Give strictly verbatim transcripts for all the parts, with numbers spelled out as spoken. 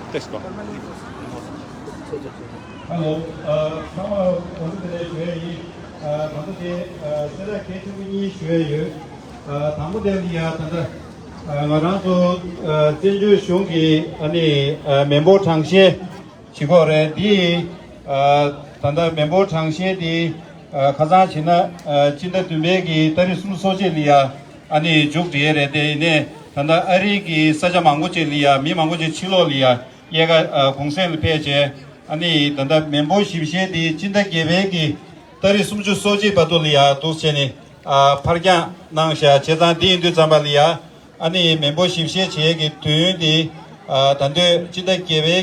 ཧ་ལོ། ཨ། ཚང་མ་གོང་དུ་དེ་ནས་ཞུ་ཡས་ཡིན། ཨ། ད་ལྟ་དེ་ཨ་གསལ་བསྒྲགས་གལ་ཆེན་པོ་གཉིས་ཞུ་ཡས་ཡོད། ཨ། དང་པོ་དེ་ལ་ཡ་ད་ལྟ་ཨ་ང་རང་ཚོ་ཨ་བཙན་བྱོལ་གཞུང་གི་ཨ་ནི་ཨ་མི་འབོར་གྲངས་བཤེར་བྱེད་ཀྱི་ཡོད་རེད། འདི་ཨ་ད་ལྟ་མི་འབོར་གྲངས་བཤེར་འདི་ཨ་ཁ་སང་བྱས་ན་ཨ་སྤྱི་ཟླ་བདུན་པའི་གི་ཏ་རིག་སུམ་ཅུ་སོ་གཅིག་ལ་ཡ་ཨ་ནི་མཇུག་སྒྲིལ་ཡས་རེད། དེ་ཡིན་ནའི་ད་ལྟ་ཨ་རི་གི་ས་ཆ་མང་པོ་ཅིག་ལ་ཡ་མི་མང་པོ་ཅིག་ཕྱི་ལོགས་ལ་ཡ་དབྱར་ཁ་ཨ་གུང་སེང་ལ་ཕེབས་བྱས། ཨ་ནི་ད་ལྟ་མི་འབོར་ཞིབ་བཤེར་དེ་སྤྱི་ཟླ་བརྒྱད་པའི་གི་ཏ་རིག་སུམ་ཅུ་སོ་གཅིག་བར་དུ་ལ་ཡ་འདུག་བྱས་ནས་ཨ་ཕར་འགྱངས་གནང་བཞག་བྱས་ཙང་། དེ་ཡིན་དུས་ཙམ་པ་ལ་ཡ་ཨ་ནི་མི་འབོར་ཞིབ་བཤེར་བྱེད་ཡས་ཀྱི་དུས་ཡུན་དེ་ཨ་ད་ལྟ་སྤྱི་ཟླ་བརྒྱད་པའི་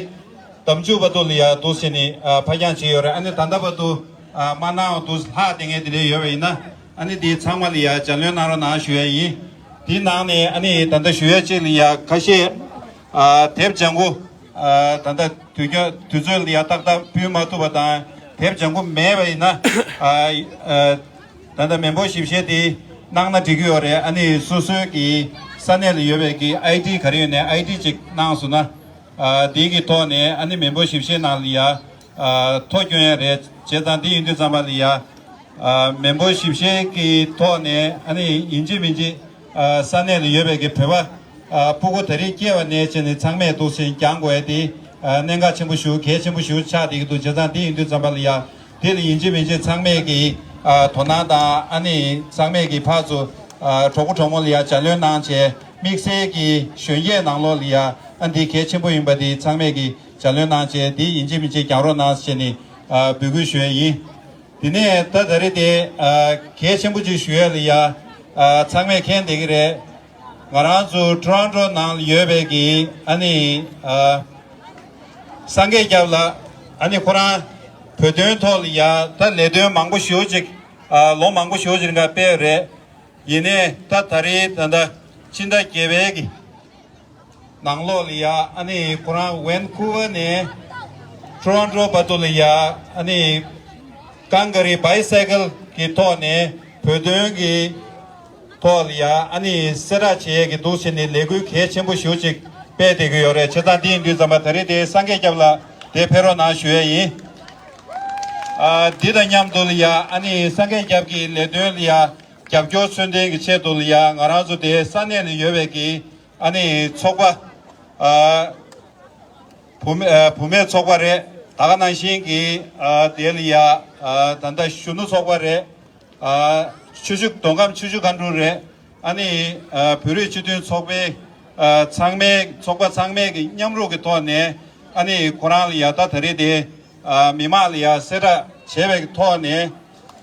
ཟླ་མཇུག་བར་དུ་ལ་ཡ་འདུག་བྱས་ནས་ཨ་ཕར་འགྱངས་བྱས་ཡོད་རེད། ཨ་ནི་ད་ལྟ་བར་དུ་ཨ་མ་གནང་བ་འདུག་ལྷག་བསྡད་མཁན་དེ་འདྲ་ཡོད་པ་ཡིན་ན། ཨ་ནི་དེ་ཚང་མ་ལ་ཡ་ལྗགས་ལན་གནང་རོགས་གནང་ཞུ་ཡས་ཡིན། དེའི་ནང་ནས་ཨ་ནི་ད་ལྟ་ཞུ་ཡས་གཅིག་ལ་ཡ་ཁ་ཤས་ཨ་དེབ་ལྗང་ཁུ་ཨ་ད་ལྟ་དུས་རྒྱུན་དུས་ཚོད་ལ་ཡ་ཏག་ཏག་ཕུལ་མ་ཐུབ་པ་དང་། དེབ་ལྗང་ཁུ་མེད་པ་ཡིན་ན་ཨ་ཨ་ད་ལྟ་མི་འབོར་ཞིབ་བཤེར་དེ་གནང་ན་འགྲིག་གི་ཡོད་རེད། ཨ་ནི་སོ་སོའི་གི་ས་གནས་ལ་ཡོད་པའི་གི་ཨའི་ཌི་ག་རེ་ཡོད་ནའི་ཨའི་ཌི་ཅིག་གནང་སོང་ན། ཨ་དེའི་གི་ཐོག་ནས་ཨ་ནི་མི་འབོར་ཞིབ་བཤེར་ནང་ལ་ཡ་ཨ་ཐོ་སྐྱོན་ཡས་རེད། བྱས་ཙང་དེ་ཡིན་དུས་ཙམ་པ་ལ་ཡ་ཨ་མི་འབོར་ཞིབ་བཤེར་གི་ཐོག་ནས་ཨ་ནི་ཡིན་གཅིག་མིན་གཅིག་ཨ་ས་གནས་ལ་ཡོད་པའི་གི་བོད་པ་ཨ་སྤུ་གུ་ད་རེས་སྐྱེས་པ་ནས་བྱས་ནས་ཚང་མས་འདུག་སེ་འགྱངས་དགོས་ཡས་དེ་ཨ་གནད་འགག་ཆེན་པོ་ཞེ་པོ་གལ་ཆེན་པོ་ཞེ་པོ་ཆགས་བསྡད་ཀྱི་འདུག་བྱས་ཙང་དེ་ཡིན་དུས་ཙམ་པ་ལ་ཡ་དེ་ལ་ཡིན་གཅིག་མིན་གཅིག་ཚང་མས་གི་ཨ་དོ་སྣང་དང་། ཨ་ནི་ཚང་མས་གི་ཕར་ཚུར་ཨ་གྲོགས་པོ་གྲོགས་མོ་ལ་ཡ་ལྗགས་ལན་གནང་བྱས། དམིགས་བསལ་གྱི་གཞོན་སྐྱེས་ནང་ལོགས་ལ་ཡ་ཨ་འདི་གལ་ཆེན་པོ་ཡིན་པ་འདི་ཚང་མས་ཀྱིས་ལྗགས་ལན་གནང་བྱས། འདི་ཡིན་གཅིག་མིན་གཅིག་རྒྱག་རོགས་གནང་ཟེར་ནས་ཨ་འབོད་སྐུལ་ཞུ་ཡས་ཡིན། དེ་ནས་ད་ད་རེས་དེ་ཨ་གལ་ཆེན་པོ་ཅིག་ཞུ་ཡས་ལ་ཡ་ཨ་ཚང་མས་མཁྱེན་བསྡད་ཀྱི་རེད། ང་རང་ཚོ་ཊོ་རོན་ཊོ་ནང་ལ་ཡོད་པའི་གི་ཨ་ནི་ཨ་སངས་རྒྱས་སྐྱབས་ལགས། ཨ་ནི་ཁོ་རང་བོད་དོན་ཐོག་ལ་ཡ་ད་ལས་དོན་མང་པོ་ཞེ་པོ་ཅིག་ཨ་ལོ་མང་པོ་ཞེ་པོ་ཅིག་རིང་ག་སྤེལ་རེད། ཡིན་ནའི་ད་ད་རེས་ད་ལྟ་ཕྱི་ཟླ་བརྒྱད་པའི་གི་ནང་ལོགས་ལ་ཡ་ཨ་ནི་ཁོ་རང་ཝན་ཀུ་ཝར་ནས་ཊོ་རོན་ཊོ་བར་དུ་ལ་ཡ་ཨ་ནི་ཀང་ག་རི་བྷའི་སའི་ཀལ་གི་ཐོག་ནས་བོད་དོན་གི་ཐོག་ལ་ཡ་ཨ་ནི་གསལ་བསྒྲགས་བྱེད་ཡས་ཀྱི་འདུག་ཟེར་ནས་ལས་འགུལ་གལ་ཆེན་པོ་ཞེ་པོ་ཅིག་སྤེལ་བསྡད་ཀྱི་ཡོད་རེད། བྱས་ཙང་འདི་ཡིན་དུས་ཙམ་པ་ད་རེས་དེ་སངས་རྒྱས་སྐྱབས་ལགས་དེ་ཕེབས་རོགས་གནང་ཞུ་ཡས་ཡིན། ཨ་འདི་དང་མཉམ་དུ་ལ་ཡ་ཨ་ནི་སངས་རྒྱས་སྐྱབས་ཀྱི་ལས་དོན་ལ་ཡ་རྒྱབ་སྐྱོར་མཚོན་ལྡན་གྱི་ཆེད་དུ་ལ་ཡ་ང་རང་ཚོ་དེ་ས་གནས་ལ་ཡོད་པའི་གི་ཨ་ནི་ཚོགས་པ་ཨ་བུ་མེད་ཨ་བུ་མེད་ཚོགས་པ་རེད། ད་ག་ནང་བཞིན་གྱི་ཨ་དེ་ལ་ཡ་ཨ་ད་ལྟ་གཞོན་ནུ་ཚོགས་པ་རེད། ཨ་ཆུ་བཞི་མདོ་ཁམས་ཆུ་བཞི་སྒང་དྲུག་རེད། ཨ་ནི་ཨ་བོད་རིགས་སྤྱི་མཐུན་ཚོགས་པའི་ཨ་ཚང་མའི་ཚོགས་པ་ཚང་མས་ཀྱི་མཉམ་རུབ་ཀྱི་ཐོག་ནས་ཨ་ནི་ཁོ་རང་ལ་ཡ་ད་ད་རེས་དེ་ཨ་མི་མང་ལ་ཡ་གསལ་བསྒྲགས་བྱས་པའི་ཐོག་ནས་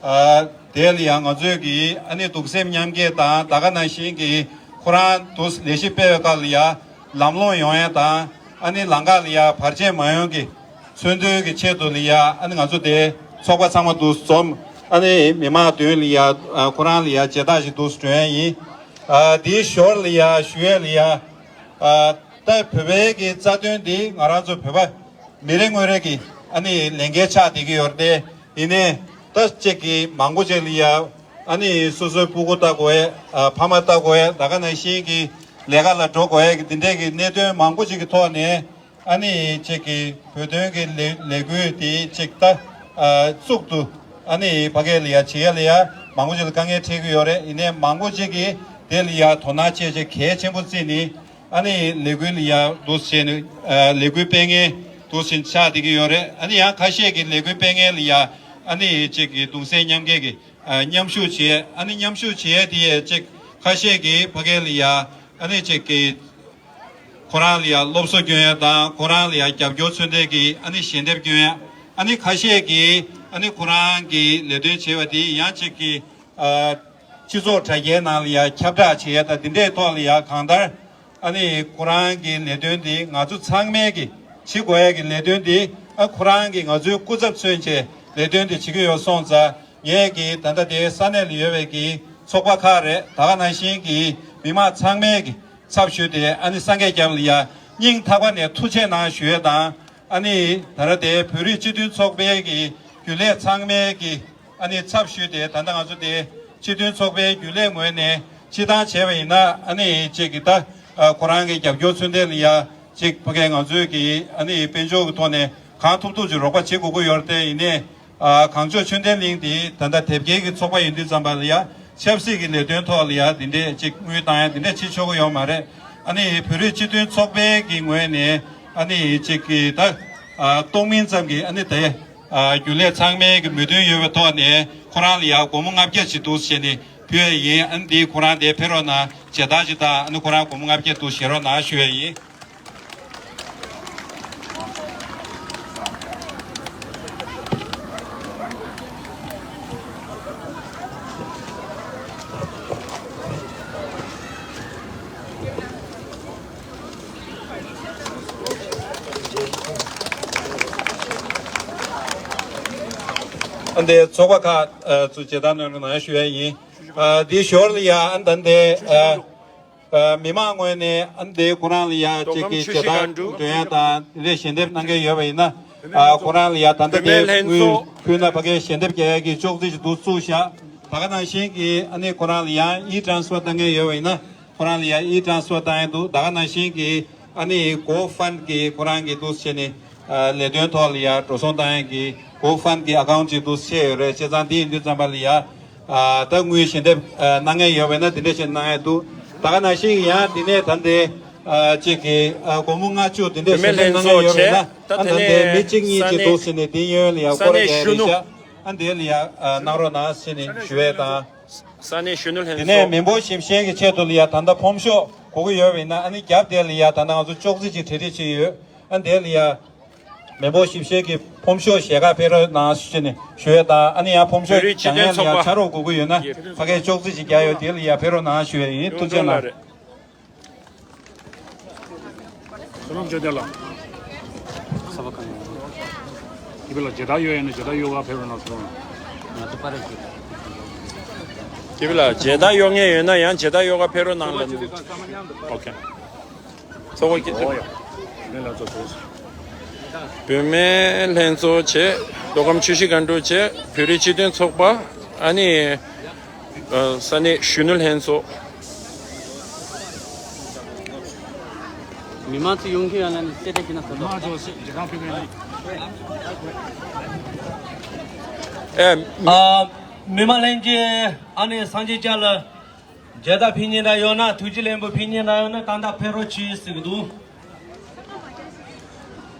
ཨ་དེ་ལ་ཡ་ང་ཚོས་ཀྱི་ཨ་ནི་གདུང་སེམས་མཉམ་སྐྱེད་དང་། ད་ག་ནང་བཞིན་གྱི་ཁོ་རང་དུ་ལས་གཞི་སྤེལ་བའི་སྐབས་ལ་ཡ་ལམ་ལྷོང་ཡོང་ཡ་དང་། ཨ་ནི་ལམ་ཁ་ལ་ཡ་བར་ཆད་མ་ཡོང་གི་མཚོན་དོན་གྱི་ཆེད་དུ་ལ་ཡ་ཨ་ནི་ང་ཚོ་དེ་ཚོགས་པ་ཚང་མ་དུ་འཛོམས། ཨ་ནི་མི་མང་མདུན་ལ་ཡ་ཨ་ཁོ་རང་ལ་ཡ་མཇལ་དར་ཞིག་དུ་སྒྲོན་ཡ་ཡིན། ཨ་དེའི་ཞོར་ལ་ཡ་ཞུ་ཡས་ལ་ཡ་ཨ་ད་བོད་པའི་གི་རྩ་དོན་འདི་ང་རང་ཚོ་བོད་པ་མི་རེ་ངོ་རེ་གི་ཨ་ནི་ལས་འགན་ཆགས་བསྡད་ཀྱི་ཡོད་རེད་དེ། ཡིན་ནའི་ད་ཅིག་གི་མང་པོ་ཅིག་ལ་ཡ་ཨ་ནི་སོ་སོའི་སྤུ་གུ་ལྟ་དགོས་ཡ། ཨ་ཕ་མ་ལྟ་དགོས་ཡ། ད་ག་ནང་བཞིན་གྱི་ལས་ཀ་ལ་འགྲོ་དགོས་ཡ་གི་འདི་འདྲའི་གི་གནད་དོན་མང་པོ་ཅིག་གི་ཐོག་ནས་ཨ་ནི་ཅིག་གི་བོད་དོན་གྱི་ལས་ལས་འགུལ་དེ་ཅིག་ད་ཨ་གཙུག་ཏུ་ཨ་ནི་ཕ་གི་ལ་ཡ་བྱེད་ཡ་ལ་ཡ་མང་པོ་ཅིག་ལ་དཀའ་ངལ་འཕྲད་ཀྱི་ཡོད་རེད། ཡིན་ནའི་མང་པོ་ཅིག་གིས་དེ་ལ་ཡ་དོ་སྣང་བྱས་བྱས་གལ་ཆེན་པོ་བརྩིས་ནས་ཨ་ནི་ལས་འགུལ་ལ་ཡ་འདུག་བྱས་ནས་ཨ་ལས་འགུལ་སྤེལ་མཁན་འདུག་བྱས་ཆགས་བསྡད་ཀྱི་ཡོད་རེད། ཨ་ནི་ཡང་ཁ་ཤས་ཀྱིས་ལས་འགུལ་སྤེལ་མཁན་ལ་ཡ་ཨ་ནི་ཅིག་གི་གདུང་སེམས་མཉམ་སྐྱེད་ཀྱི་ཨ་མཉམ་ཞུགས་བྱས། ཨ་ནི་མཉམ་ཞུགས་བྱས་དེ་ཡས་ཅིག་ཁ་ཤས་ཀྱིས་ཕ་གི་ལ་ཡ་ཨ་ནི་ཅིག་གི་ཁོ་རང་ལ་ཡ་སློབ་གསོ་སྐྱོན་ཡ་དང་། ཁོ་རང་ལ་ཡ་རྒྱབ་སྐྱོར་མཚོན་ལྡན་གྱི་ཨ་ནི་ཞལ་འདེབས་སྐྱོན་ཡ། ཨ་ནི་ཁ་ཤས་ཀྱིས་ཨ་ནི་ཁོ་རང་གི་ལས་དོན་བྱས་པ་དེ་ཡང་ཅིག་གི་ཨ་སྤྱི་ཚོགས་དྲ་རྒྱའི་ནང་ལ་ཡ་ཁྱབ་བསྒྲགས་བྱེད་ཡ་དང་། དེ་འདྲའི་ཐོག་ལ་ཡ་གང་ལྟར་ཨ་ནི་ཁོ་རང་གི་ལས་དོན་དེ་ང་ཚོ་ཚང་མས་ཀྱི་བྱེད་དགོས་ཡ་གི་ལས་དོན་དེ། ཨ་ཁོ་རང་གིས་ང་ཚོའི་སྐུ་ཚབ་མཚོན་བྱས་ལས་དོན་དེ་བྱེད་ཀྱི་ཡོད་སོང་ཙང་། ངས་ཀྱི་ད་ལྟ་དེ་ས་གནས་ལ་ཡོད་པའི་ཀྱི་ཚོགས་པ་ཁག་རེད། ད་ག་ནང་བཞིན་གྱི་མི་མང་ཚང་མས་ཀྱི་ཚབ་ཞུས་ཏེ་ཨ་ནི་སངས་རྒྱས་སྐྱབས་ལ་ཡ་སྙིང་ཐག་པ་ནས་ཐུགས་རྗེ་གནང་ཞུ་ཡས་དང་། ཨ་ནི་ད་ར་དེ་བོད་རིགས་སྤྱི་མཐུན་ཚོགས་པའི་གི་རྒྱུན་ལས་ཚང་མའི་གི་ཨ་ནི་ཚབ་ཞུས་ཏེ། ད་ལྟ་ང་ཚོ་དེ་སྤྱི་མཐུན་ཚོགས་པའི་རྒྱུན་ལས་ངོས་ནས་སྤྱི་བཏང་བྱས་པ་ཡིན་ན། ཨ་ནི་ཅིག་གི་ད་ཨ་ཁོ་རང་གི་རྒྱབ་སྐྱོར་མཚོན་ལྡན་ལ་ཡ་ གཅིག་ཕ་གིའི་ང་ཚོའི་གི་ཨ་ནི་དཔལ་འབྱོར་གྱི་ཐོག་ནས་གང་ཐུབ་ཐུབ་ཅིག་རོགས་པ་བྱེད་དགོས་ཀྱི་ཡོད་རེད་དེ། ཡིན་ནའི་ཨ་གངས་ལྗོངས་ཆོས་ལྡན་གླིང་དེ་ད་ལྟ་དེབ་སྐྱེལ་གྱི་ཚོགས་པ་ཡིན་དུས་ཙམ་པ་ལ་ཡ་ཆབ་སྲིད་ཀྱི་ལས་དོན་ཐོག་ལ་ཡ་དེ་འདྲས་ཅིག་དངུལ་བཏང་ཡ་དེ་འདྲས་བྱེད་ཆོག་གི་ཡོད་མ་རེད། ཨ་ནི་བོད་རིགས་སྤྱི་མཐུན་ཚོགས་པའི་གི་ངོས་ནས་ཨ་ནི་ཅིག་གི་ད་ཨ་གཏོང་མིན་ཙམ་གྱི་ཨ་ནི་དེ་ཨ་རྒྱུན་ལས་ཚང་མའི་གི་མོས་མཐུན་ཡོད་པའི་ཐོག་ནས་ཁོ་རང་ལ་ཡ་སྒོར་མོ་ལྔ་བརྒྱ་ཅིག་འདུག་བྱས་ནས་ཕུལ་ཡ་ཡིན། ཨ་ནི་འདི་ཁོ་རང་དེ་ཕེབས་རོགས་གནང་། མཇལ་དར་ཅིག་དང་ཨ་ནི་ཁོ་རང་སྒོར་མོ་ལྔ་བརྒྱ་འདུག་བཞེས་རོགས་གནང་ཞུ་ཡ་ཡིན། ཨ་འདི་ཚོགས་པ་ཁག་ཨ་ཚོ་མཇལ་དར་གནང་རོགས་གནང་ཞུ་ཡ་ཡིན། ཨ་འདི་ཞོར་ལ་ཡ་ཨ་ད་འདི་ཨ་ཨ་མི་མང་ངོས་ནས་ཨ་འདི་ཁོ་རང་ལ་ཡ་ཅིག་གི་མཇལ་དར་སྟོན་ཡ་དང་དེ་འདྲའི་ཞལ་འདེབས་གནང་མཁན་ཡོད་པ་ཡིན་ན། ཨ་ཁོ་རང་ལ་ཡ་ད་ལྟ་དེ་དངུལ་ཕུལ་ན་ཕ་གིའི་ཞལ་འདེབས་རྒྱག་ཡ་གི་ཅོག་ཙེ་ཞིག་འདུག་བཙུགས་ཤག་ད་ག་ནང་བཞིན་གྱི་ཨ་ནི་ཁོ་རང་ལ་ཡང་ཨི་ཊ་རན་སི་ཕར་བཏང་མཁན་ཡོད་པ་ཡིན་ན་ཁོ་རང་ལ་ཡང་ཨི་ཊ་རན་སི་ཕར་བཏང་ཡ་འདུག་ད་ག་ནང་བཞིན་གྱི་ཨ་ནི་གོ་ཕན་གྱི་ཁོ་རང་གི་འདུག་བྱས་ནས་ཨ་ལས་དོན་ཐོག་ལ་ཡང་འགྲོ་སོང་བཏང་ཡ་གི་གོ་ཕན་གྱི་ཨ་ཀའུན་ཊི་ཅིག་འདུག་བྱས་ཡོད་རེད། བྱས་ཙང་འདི་ཡིན་དུས་ཙམ་པ་ལ་ཡང་ཨ་ད་དངུལ་ཞལ་འདེབས་ཨ་གནང་མཁན་ཡོད་པ་ཡིན་ན་དེ་འདྲ་ཞིག་གནང་ཡ་འདུག་ད་ག་ནང་བཞིན་གྱི་ཡང་འདི་ནས་ད་ལྟའི་ཨ་ཅིག་གི་ཨ་སྒོར་མོ་ལྔ་བཅུ་དེ་འདྲ་ཞལ་འདེབས་གནང་མཁན་ཡོད་པ་ཡིན་ན་ཨ་ད་འདི་མི་གཅིག་གཉིས་ཅིག་འདུག་བྱས་ནས་འདི་གཡོན་ལ་ཡང་སྐོར་ར་རྒྱག་རེད་ཤག་ཨ་འདི་ལ་ཡང་ཨ་གནང་རོགས་གནང་ཟེར་ནས་ཞུ་ཡས་དང་། ས་གནས་གཞོན་ནུ་ལྷན་ཚོགས། དེ་ནས་མི་འབོར་ཞིབ་བཤེར་གྱི་ཆེད་དུ་ལ་ཡང་ད་ལྟ་ཕོམ་ཤོག་དགོས་ཀྱི་ཡོད་པ་ཡིན་ན་ཨ་ནི་རྒྱབ་དེ་ལ་ཡང་ད་ལྟ་ང་ཚོ་ཅོག་ཙེ་ཅིག་གྲ་སྒྲིག་བྱས་ཡོད། ཨ་འདི་ལ་ཡང་མི་འབོར་ཞིབ་བཤེར་གྱི་ཕོམ་ཤོག་ཞལ་ཁ་ཕེབས་རོགས་གནང་ཞུ་ནས་ཞུ་ཡས་དང་། ཨ་ནི་ཡང་ཕོམ་ཤོག་བོད་རིགས་སྤྱི་མཐུན་ཚོགས་པ། ཕྱག་རོགས་དགོས་ཀྱི་ཡོད་ན་ཕ་གིའི་ཅོག་ཙེ་ཅིག་རྒྱག་ཡོད། དེ་ལ་ཡང་ཕེབས་རོགས་གནང་ཞུ་ཡས་ཡིན། ཐུགས་རྗེ་གནང་། བསོད་ནམས་ཆོས་ལྡན་ལགས། ས་བ་གང་ཡོད། དེ་བས་ལ་མཇལ་དར་གཡོག་ཡོད་ན་མཇལ་དར་གཡོག་ག་ཕེབས་རོགས་གནང་། བསོད་ནམས་ལགས། དེ་བས་ལ་མཇལ་དར་གཡོག་མཁན་ཡོད་ན་ཡང་མཇལ་དར་གཡོག་ག་ཕེབས་རོགས་གནང་ལབ། ཨོ་ཁེ། ཚོགས་པ་སྐྱིད་སྡུག་ཨོ་ཡ། བུད་མེད་ལྷན་ཚོགས་བྱས། མདོ་ཁམས་ཆུ་བཞི་སྒང་དྲུག་བྱས། བོད་རིགས་སྤྱི་མཐུན་ཚོགས་པ། ཨ་ནི། ཨ་ས་གནས་གཞོན་ནུ་ལྷན་ཚོགས། མི་མང་ཚོ་ཡོང་གི་ཡོད་ན་ནི་གསལ་བསྒྲགས་ཞིག་གནང་ས་དང་། ཨ་མི་མང་ལྷན་རྒྱས་ཨ་ནི་སངས་རྒྱས་སྐྱབས་ལ་མཇལ་དར་ཕུལ་མཁན་འདྲ་ཡོད་ན། ཐུགས་རྗེ་ལེགས་འབུལ་ཕུལ་མཁན་འདྲ་ཡོད་ན་ད་ལྟ་ཕེབས་རོགས་གྱིས་ཟེར་གྱི་འདུག་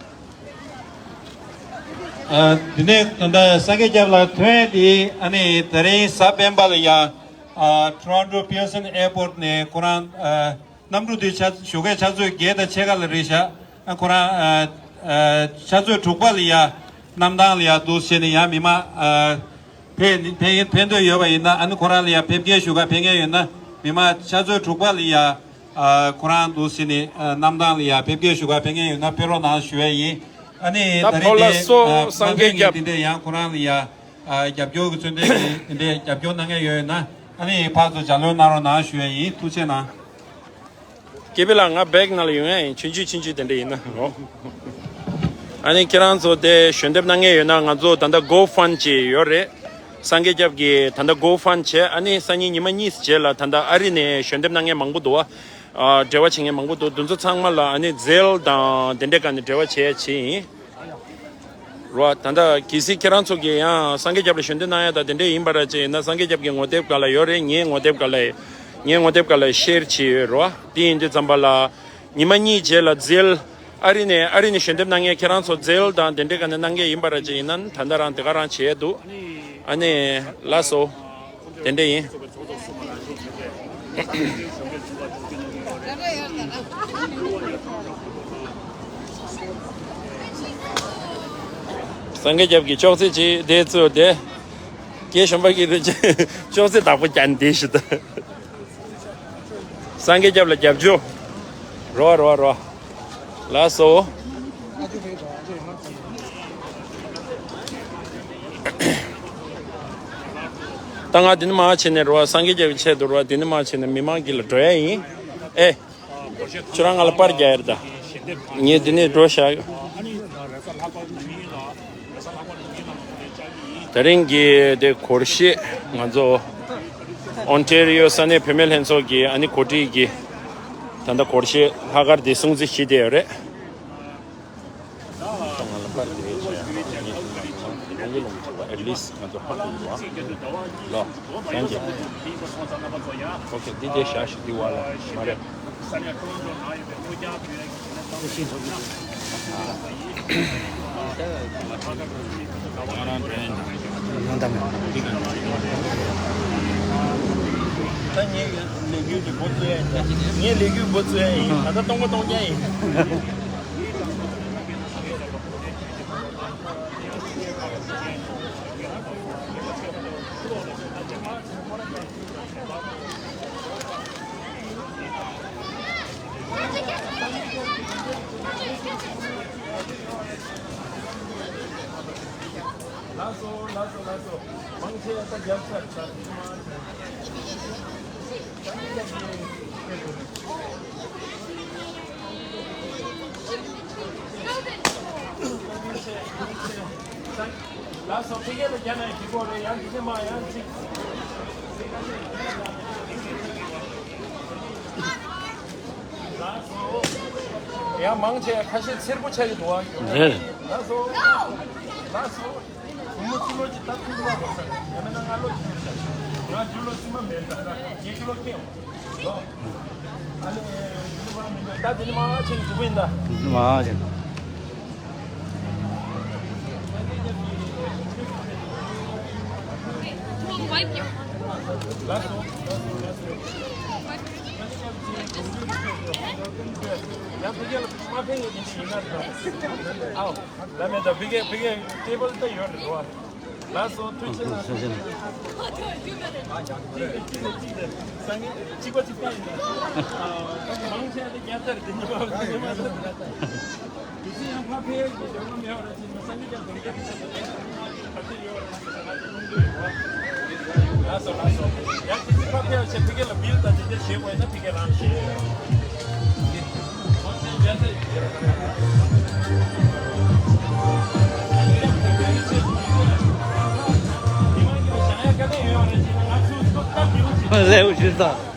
ཨ་འདི་ནས་ད་ལྟ་སངས་རྒྱས་སྐྱབས་ལ་ཐོན་ཏེ་ཨ་ནི་ད་རིང་གཟའ་སྤེན་པ་ལ་ཡ་ཨ་Toronto Pearson Airport ནས་ཁོ་རང་ཨ་གནམ་གྲུ་དེ་ཆ་ཞོགས་ཀའི་ཆུ་ཚོད་བརྒྱད་དང་ཕྱེད་ཀ་ལ་རེད་ཤག་ཨ་ཁོ་རང་ཨ་ཨ་ཆུ་ཚོད་དྲུག་པ་ལ་ཡ་གནམ་ཐང་ལ་ཡ་འདུག་བྱས་ནས་ཡ་མི་མང་ཨ་ཕེབས་ཕེབས་ཕེབས་འདོད་ཡོད་པ་ཡིན་ན། ཨ་ནི་ཁོ་རང་ལ་ཡ་ཕེབས་སྐྱེལ་ཞུ་ག་ཕེབས་མཁན་ཡོད་ན་མི་མང་ཆུ་ཚོད་དྲུག་པ་ལ་ཡ་ཨ་ཁོ་རང་འདུག་བྱས་ནས་ཨ་གནམ་ཐང་ལ་ཡ་ཕེབས་སྐྱེལ་ཞུ་ག་ཕེབས་མཁན་ཡོད་ན་ཕེབས་རོགས་གནང་ཞུ་ཡས་ཡིན། ཨ་ནི་ད་ད་རེས་བོ་ལ་དེ་སོ་ཨ་སངས་ང་རྒྱས་ཚོས་ངས་སྐྱབས། དེ་འདྲས་ཡང་ཁོ་རང་ལ་ཡ་ཨ་རྒྱབ་སྐྱོར་གྱི་ཚུལ་འདྲས་ཀྱི་དེ་འདྲས་རྒྱབ་སྐྱོར་གནང་མཁན་ཡོད་ཡོད་ན་ཨ་ནི་ཕར་ཚུར་ལྗགས་ལན་གནང་རོགས་གནང་ཞུ་ཡས་ཡིན། ཐུགས་རྗེ་གནང་། སྐྱིད་པོ་ལགས། ང་བེག་ནང་ལ་ཡོང་ཡ་ཡིན། ཆུང་ཆུང་ཆུང་ཆུང་དེ་འདྲ་ཡིན་ན་འོ། ཨ་ནི་ཁྱེད་རང་ཚོ་དེ་ཞལ་འདེབས་གནང་མཁན་ཡོད་ན་ང་ཚོ་ད་ལྟ་GoFund་ཅིག་ཡོད་རེད། སངས་རྒྱས་སྐྱབས་ཀྱིས་ད་ལྟ་GoFund་བྱས། ཨ་ནི་སང་ཉིན་ཉི་མ་གཉིས་རྗེས་ལ་ད་ལྟ་ཨ་རི་ནས་ཞལ་འདེབས་གནང་མཁན་མང་པོ་འདུག་བ། ཨ་འབྲེལ་བ་བྱེད་མཁན་མང་པོ་འདུག་དེ་ཚོ་ཚང་མ་ལ་ཨ་ནི་Zelle་དང་དེ་འདྲའི་སྒང་ནས་འབྲེལ་བ་བྱས་བྱས་ཡིན། རོ། ད་ལྟ་གལ་སྲིད་ཁྱེད་རང་ཚོ་གིས་ཡང་སངས་རྒྱས་སྐྱབས་ལ་ཞལ་འདེབས་གནང་ཡ་ད་དེ་འདྲས་ཡིན་པ་ར་ཅིག་ཡིན་ན་སངས་རྒྱས་སྐྱབས་ཀྱི་ངོ་དེབ་སྒང་ལ་ཡོད་རེད། ངའི་ངོ་དེབ་སྒང་ལ་ངའི་ངོ་དེབ་སྒང་ལ་ཤེར་བྱས་ཡོད་རོ། དེ་ཡིན་དུས་ཙམ་པ་ལ་ཉི་མ་གཉིས་རྗེས་ལ་Zelle་ཨ་རི་ནས་ཨ་རི་ནས་ཞལ་འདེབས་གནང་མཁན་ཁྱེད་རང་ཚོ་Zelle་དང་དེ་འདྲས་སྒང་ནས་གནང་མཁན་ཡིན་པ་ར་ཅིག་ཡིན་ན་ད་ལྟ་རང་དེ་ག་རང་བྱས་འདུག་ཨ་ནི་ལགས་སོ། དེ་འདྲ་ཡིན། སངས་རྒྱས་སྐྱབས་ཀྱི་ཅོག་ཙེ་ཅིག་དེ་ཚོ་དེ། སྐྱེས་གཞོན་པ་གི་རེ་ཅོག་ཙེ་བདག་པོ་ཀྱང་འདི་ཞིག་ད། སངས་རྒྱས་སྐྱབས་ལ་རྒྱབ་སྐྱོར། རོ་རོ་རོ། ལགས་སོ། ད་ང་འདི་ནས་མར་བྱས་ནས་རོ། སངས་རྒྱས་སྐྱབས་ཀྱི་ཆེད་དུ་རོ། འདི་ནས་མར་བྱས་ནས་མི་མང་གི་ལ་འགྲོ་ཡ་ཡིན། ཨེ། ཁྱོད་རང་ང་ལ་པར་རྒྱག་ཡ་རེད་ད། ངས་འདི་ནས་འགྲོ་བཞག་དེ་རིང་གི་དེ་སྒོར་གཞས་ང་ཚོ་ཨོན་ཊེ་རི་ཡོ་ས་གནས་བུད་མེད་ལྷན་ཚོགས་ཀྱི་ཨ་ནི་གོ་སྒྲིག་གི་ ད་ལྟ་སྒོར་གཞས་ལྷག་དཀར་འདི་སྲུང་བརྩི་བྱེད་བསྡད་ཡོད་རེད། ཨེ་ལིས་ང་ཚོ་ཧ་གོ་འདུག་ལོ། ཡང་གི་ཨོ་ཁེ། འདི་དེ་བཞག་ཤིག་འདི་བ་ལ་མ་རེད། ད་ངའི་ལས་འགུལ་འགོ་བཙུགས་ཡ་ཡིན། ངའི་ལས་འགུལ་འགོ་བཙུགས་ཡ་ཡིན། ད་ལྟ་སྟོང་པ་སྟོང་རྐྱང་ཡིན། ལགས་སོ། ལགས་སོ། ལགས་སོ། མང་ཆེ་ད་རྒྱབ་ཚར་ཚར། ལགས་སོ། ཕ་གི་ལ་རྒྱ་ནག་གི་སྐོར་རེད། ཡང་འདི་ནས་མ་ཡང་གཅིག་ཡང་མང་ཆེ་ཁ་ཤས་འཚེར་པོ་ཆགས་ཀྱི་འདུག་ཨ། རེད། ལགས་སོ། ལགས་སོ། བུ་མོ་ཕྱི་ལོགས་ཀྱི་ད་ཕྱི་ལོགས་པ་ས། ཡང་མིན་ན་སྔ་ལོགས་ཀྱི་ས། ང་རྒྱུ་ལོ་སི་མ་མེད་ད་ང་རྒྱུ་ལོ་ཁེ་ཡོང་། ལོ། ཨ་ནི་རྒྱུ་ལོ་པ་མེད་ད། ད་དེ་ནི་མ་ཆེན་འདུག་པ་ཡིན་ད། མ་ཆེན། ལགས་སོ། ལགས་སོ། ལགས་སོ། ཡང་ཕ་གི་ལ་མ་ཕན་ཡོད་ཀྱི་ཡིན་ན་ད། ཨའོ། ལ་མེད་ད། ཕ་གི་ཕ་གི་ཊེ་བལ་ད་ཡོད་རེད་བ། ལགས་སོ། ཐུགས་རྗེ་ཆེ་གནང་། གཅིག་དང་གཅིག་དང་གཅིག་དང་སང་ཉིན་གཅིག་པ་གཅིག་པ་ཡིན་ན། མང་ཆེ་བ་རྒྱལ་དར་འདི་ཉིད་པ་འདི་ཉིད་པ། དེ་ཚེ་ཡང་ཕ་ཕའི་གི་འབྱོར་བ་མེད་པ་རེད་ཅེས་སང་ཉིན་ཀྱང་དོན་རྐྱེན་དེ་ཚོ་དེ་ཚོ་ཕ་ཚེ་ཡོད་རེད་ཅེས་ང་ཚོ་སྙིང་འདོད་ཡོད། ལགས་སོ། ལགས་སོ། ཡང་དེ་ཚེ་ཕ་ཕའི་ཆེད་ཕ་གི་ལ་བིལ་དང་དེ་འདྲ་བྱེད་དགོས་ན་ཕ་གི་རང་བྱེད། ལེའུ་བཞི་དང་།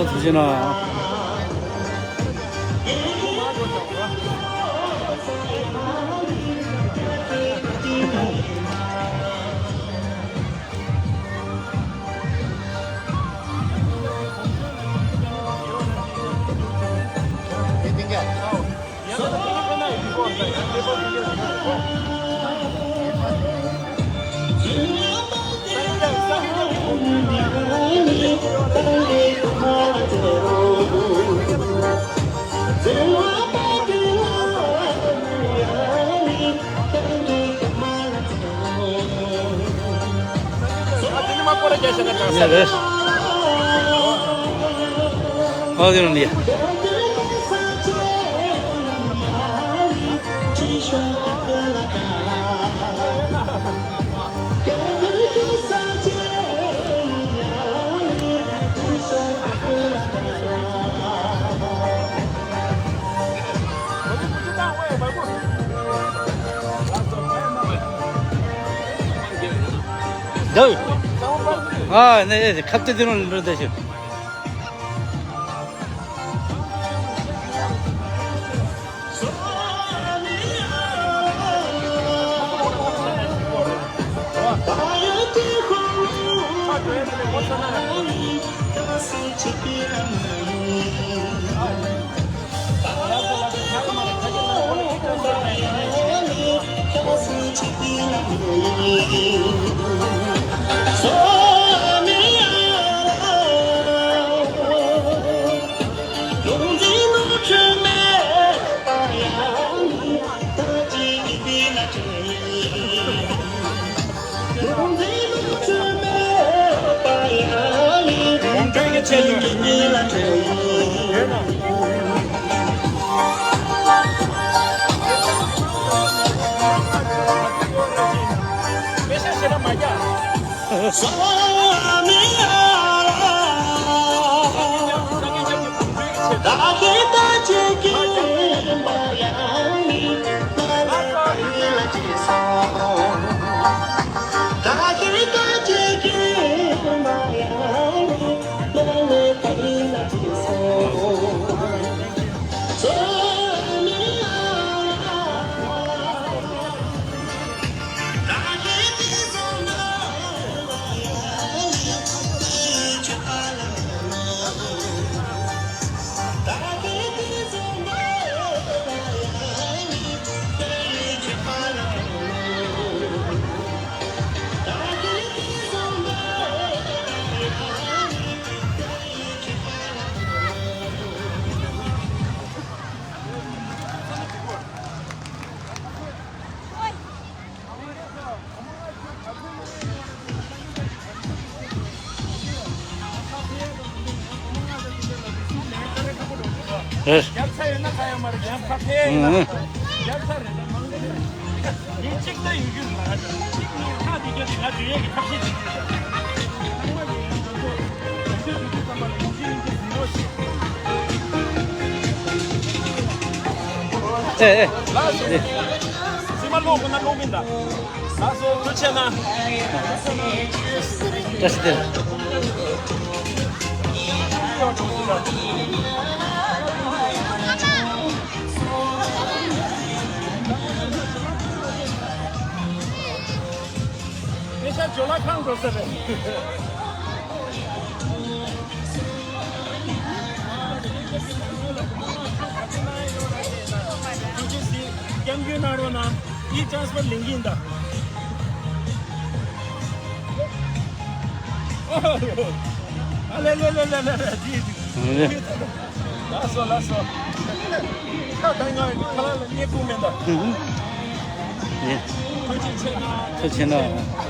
ཐུགས་རྗེ་གནང་། ཨ་དེ་ནི་མ་སྐོར་ར་རྒྱག་བྱས་ན་དྲག་ས་རེད། ཨ་དེ་ནི། ཨ་ནི་ཁ་གཏད་དེ་རང་ལ་འགྲོ་བསྡད་ཤག་རེད། རྒྱབ་ཚ་ཡོད་ན་ཁ་ཡོད་མ་རེད། ཡང་ཁ་ཕེ་ཡིན་ན། ཨང་། རྒྱབ་ཚ་རེད་ན་མང་གི་རེད། ཡིན་གཅིག་ད་ཡོད་རྒྱུ་ལ་གཅིག་གཉིས་ཁ་འདི་ག་དེ་ང་འདྲེ་ཡས་ཀྱི་ཐབས་ཤེས་བྱེད་ཀྱི་རེད། ཚང་མ་གི་ཡིན་ཚོ་ཚོ་ཡོད་ཚོད་དུས་ཚོད་ཙམ་པ་ལ་ཡིན་གཅིག་ཡིན་གཅིག་ཟིན་རོགས་ཞེས། ཨེ་ཨེ། ལགས་སོ། ཨེ། ཟི་མ་ལོག་གོ་ན་ལོག་མིན་ད། ལགས་སོ། ཐུགས་རྗེ་གནང་། བཀྲ་ཤིས་བདེ་ལེགས། ཨེ་ཤ་ཇོ་ལ་ཁང་འགྲོ་ས་རེད། སྐྱབས་མགོན་གནང་རོགས་གནང་། ཨི་ཅང་སི་པར་ལེན་གྱིན་གདའ། ཨ་ལེ་ལེ་ལེ་ལེ་ལེ་ལེ། ལགས་སོ་ལགས་སོ། ཁ་བཏང་ང་ཁ་ལག་ལ་བསྙལ་ཁུག་མེད་ད། ཨུ་ཧུ། ཡེ། ཐུགས་རྗེ་ཆེ་གནང་། ཐུགས་རྗེ་ཆེ་གནང་།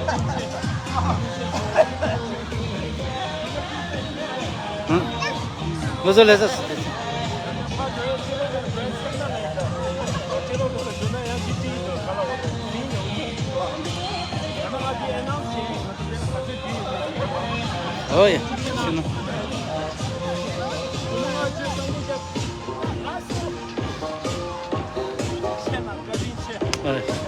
ཧུ། ལོ་ཚོད་ལས་ས། ཨོ་ཡ། ཤི་ན། ཨོ་ཡ།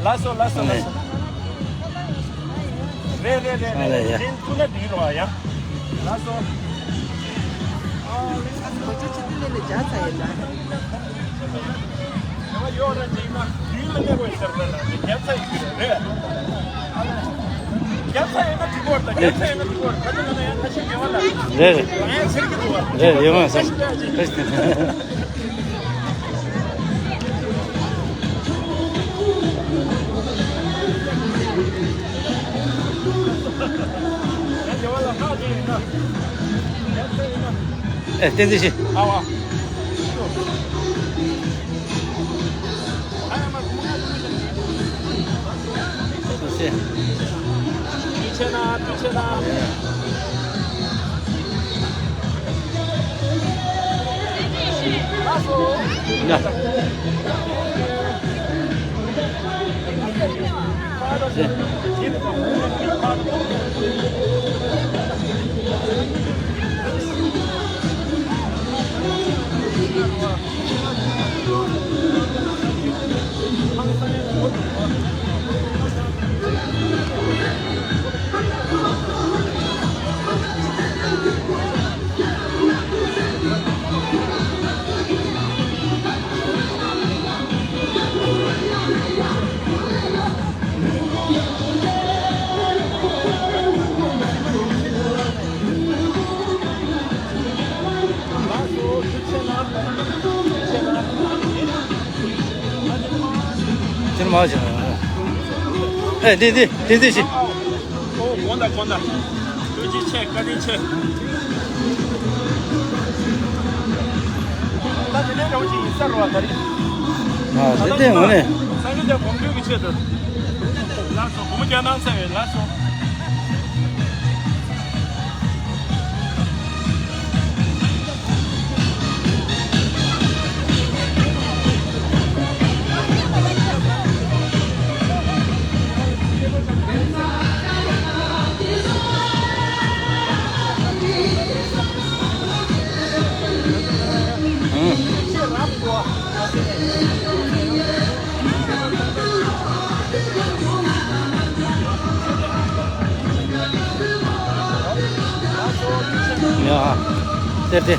ལགས་སོ་ལགས་སོ་ལགས་སོ། རེད་རེད་རེད་རེད། ཨ་ལས་ཡ། དེ་ཐུག་ན་འགྲིག་རོགས་ཡ། ལགས་སོ། ཨ་ལས། ཁོ་ཚོ་ཕྱི་དྲིལ་ལས་ནས་བརྒྱ་ཚ་ཡོད་ལ། ཡོད་རེད་འགྲིག་ན་དུས་ལ་གནས་དགོས་ཟེར་བ་ལ་བརྒྱ་ཚ་ཡོད་རེད། བརྒྱ་ཚ་ཡོད་ན་འགྲིག་གོ་རེད། བརྒྱ་ཚ་ཡོད་ན་འགྲིག་གོ་རེད། ཁ་ཆེ་ན་ཡང་ཁ་ཤས་ཡོད་ལ། རེད་རེད། ཡང་ཟེར་གྱི་འདུག་བ། རེད་ཡོད་མ་རེད། ཨེ། བསྟན་འཛིན་ཤི། ཨ་བ། སོ་སོའི། ཡ། ཕྱིར་མ་བྱུང་། ཨེ་འདི་འདི་འདི་འདི་ཞིག་ཨོ་དགོངས་དག་དགོངས་དག་ཐུགས་རྗེ་ཆེ། བཀའ་དྲིན་ཆེ། ད་དེ་ནས་རང་ཅིག་ཡིན་ས་རོ་བ་ག་རེ། ཨ་དེ་དེ་ངོ་ནས། སངས་རྒྱས་དེ་གོམས་འདྲིས་ཀྱི་ཆེད་དུ། ལགས་སོ། སྒོ་མོ་བརྒྱ་ནང་ཚ་བའི་ལགས་སོ། ཡ། དེ་དེ།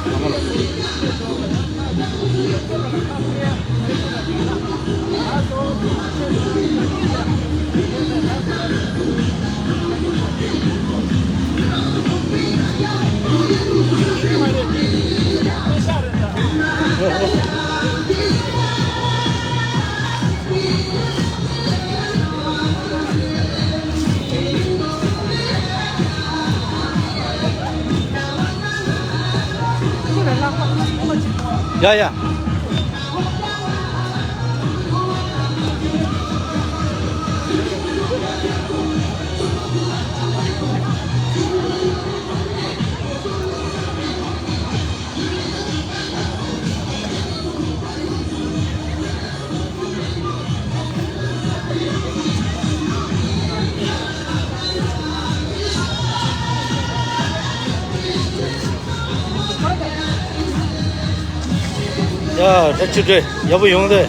ཡ་ཡ། ཡ། ད་ཆུ་འདྲེ་ཡག་པོ་ཡོང་དེ།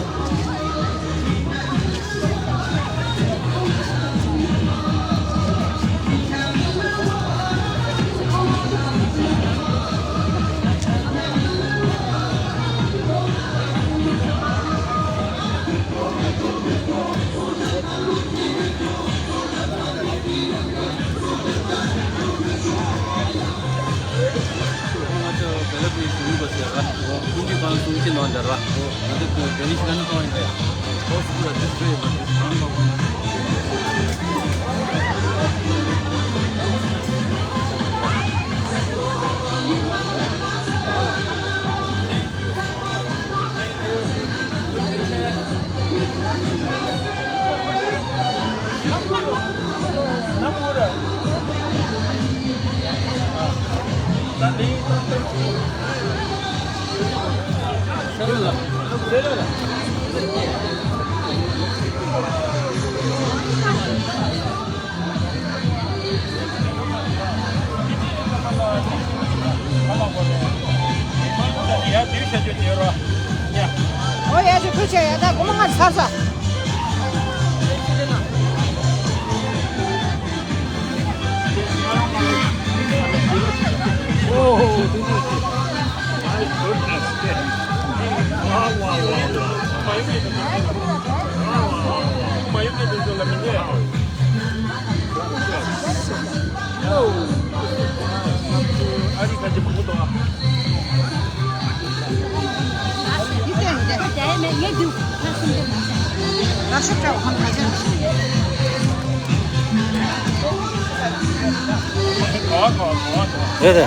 ང་ཚོ་བེ་ལ་པི་ཞུ་བ་ཟེར་བ། ཀུན་གྱིས་གང་གསུང་གི་ནང་འདར་བ། ང་ཚོ་བེ་ལི་ཤི་ལ་ན་ཧོ་ཡིན་པ་ཡ། ཧོ་སུ་ར་དིས་ཏྲེ་ཡོད་པ་དེ་གང་མ་གོ་ན། ཡ་དུས་ཤ་ཆུ་ཉེ་རོ། ཡ། ཨོ་ཡ་ཆུ་ཁུ་ཆེ་ཡ་ད་གོ་མ་ང་ཚར་ས། Oh, this is my goodness. Wow, wow, wow, wow. Wow, wow, wow, wow. རེད་དེ།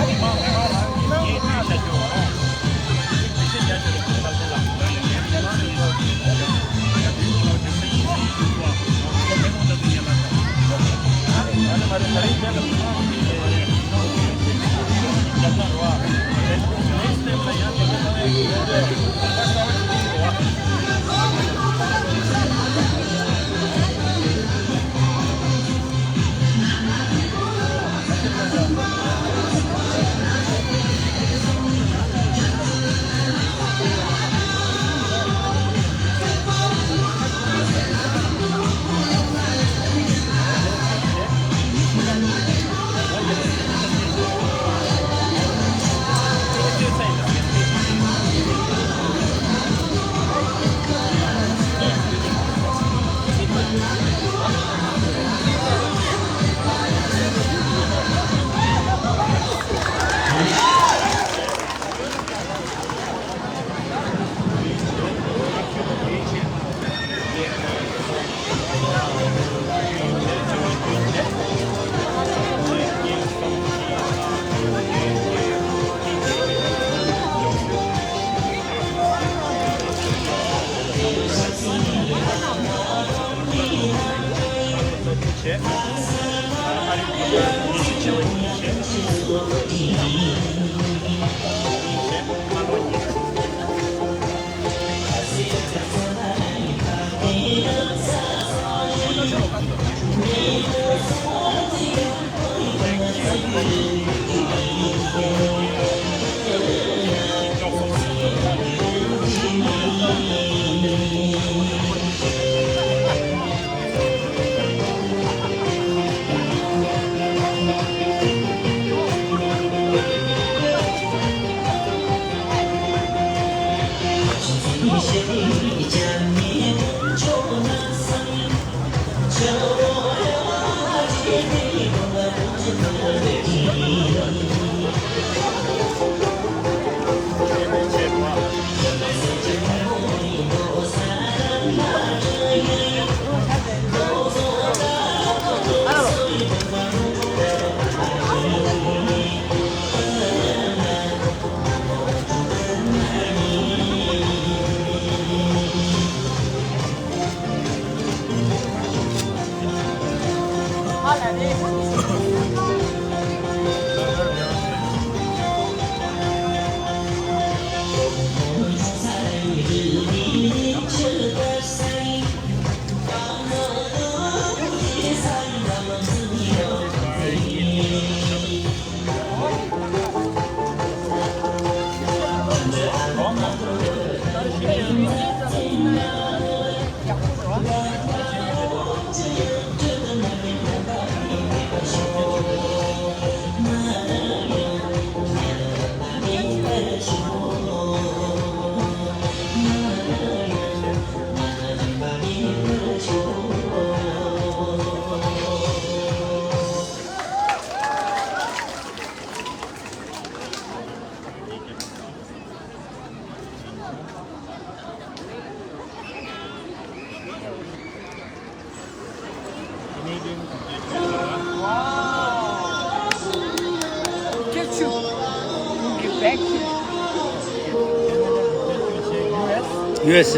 ཡུ་ཨེས།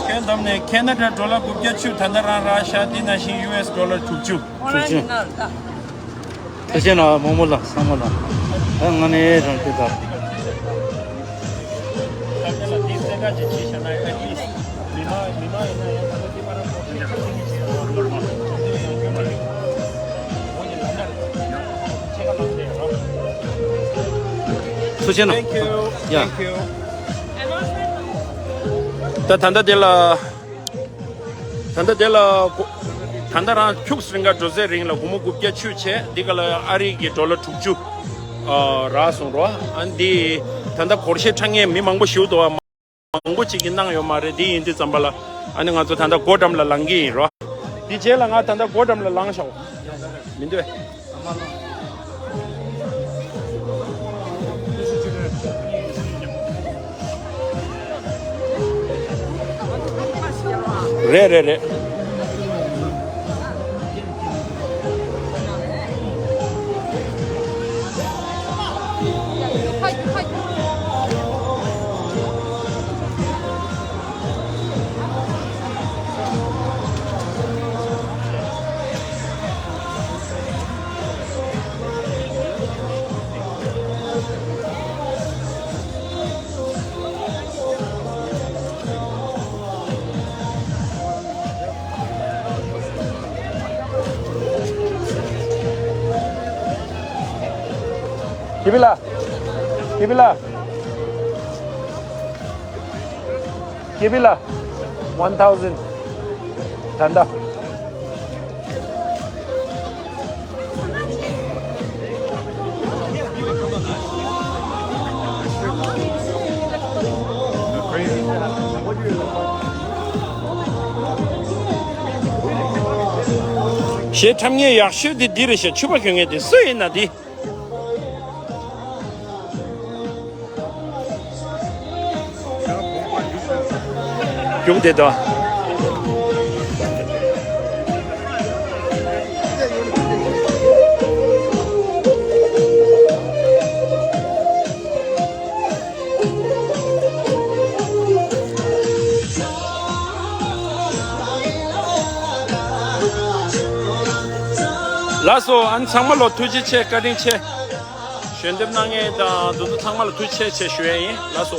ཁྱོན་བསྡོམས་ནས་ཁེ་ན་ཌ་ཌོ་ལར་དགུ་བརྒྱ་བཅུ། ད་ལྟ་རང་རག་ཤག་འདི་ནང་བཞིན་ཡུ་ཨེས་ཌོ་ལར་དྲུག་ཅུ། དྲུག་ཅུ། ཐུགས་རྗེ་གནང་། མོག་མོག་ལགས། ཚང་མ་ལ། ཨ། ང་ནས་རང་སྐྱོན་དང་། ཐུགས་རྗེ་གནང་། Thank you. ཡ། Thank you. ད་ད་ལྟ་དེ་ལ། ད་ལྟ་དེ་ལ་གོ། ད་ལྟ་རང་ཁྱུག་ཙམ་རིང་ག་འགྲོ་ཚད་རིང་ལ་སྒོར་མོ་དགུ་བརྒྱ་བཅུ་བྱས། འདི་ག་ལ་ཨ་རི་གི་ཌོ་ལར་དྲུག་ཅུ། ཨ། རག་སོང་རོ། ཨ། འདི་ད་ལྟ་སྒོར་གཞས་འཁྲབ་མཁན་མི་མང་པོ་ཞིག་འདུག་པ། མང་པོ་ཅིག་གིས་གནང་ཡོད་མ་རེད། འདི་ཡིན་དུས་ཙམ་པ་ལ། ཨ་ནི་ང་ཚོ་ད་ལྟ་སྒོ་འགྲམ་ལ་ལངས་ཀྱི་ཡིན་རོ། འདི་རྗེས་ལ་ང་ད་ལྟ་སྒོ་འགྲམ་ལ་ལངས་ཤག་མི་འདོད། རེད་རེད་རེད། ཀི་པི་ལ། ཀི་པི་ལ། ཀི་པི་ལ། One thousand། ད་ལྟ། གཞས་འཁྲབ་མཁན་ཡག་ཤོས་དེ་འདི་རེད་ཤག་ཕྱུ་པ་གྱོན་མཁན་དེ་སུ་ཡིན་ན་འདི། རྒྱུགས་དེ་དང་། ལགས་སོ། ཨ་ནི་ཚང་མ་ལ་ཐུགས་རྗེ་ཆེ། བཀའ་དྲིན་ཆེ། ཞལ་འདེབས་གནང་མཁན་དང་དེ་ཚོ་ཚང་མ་ལ་ཐུགས་རྗེ་ཆེ་ཞུ་ཡ་ཡིན། ལགས་སོ།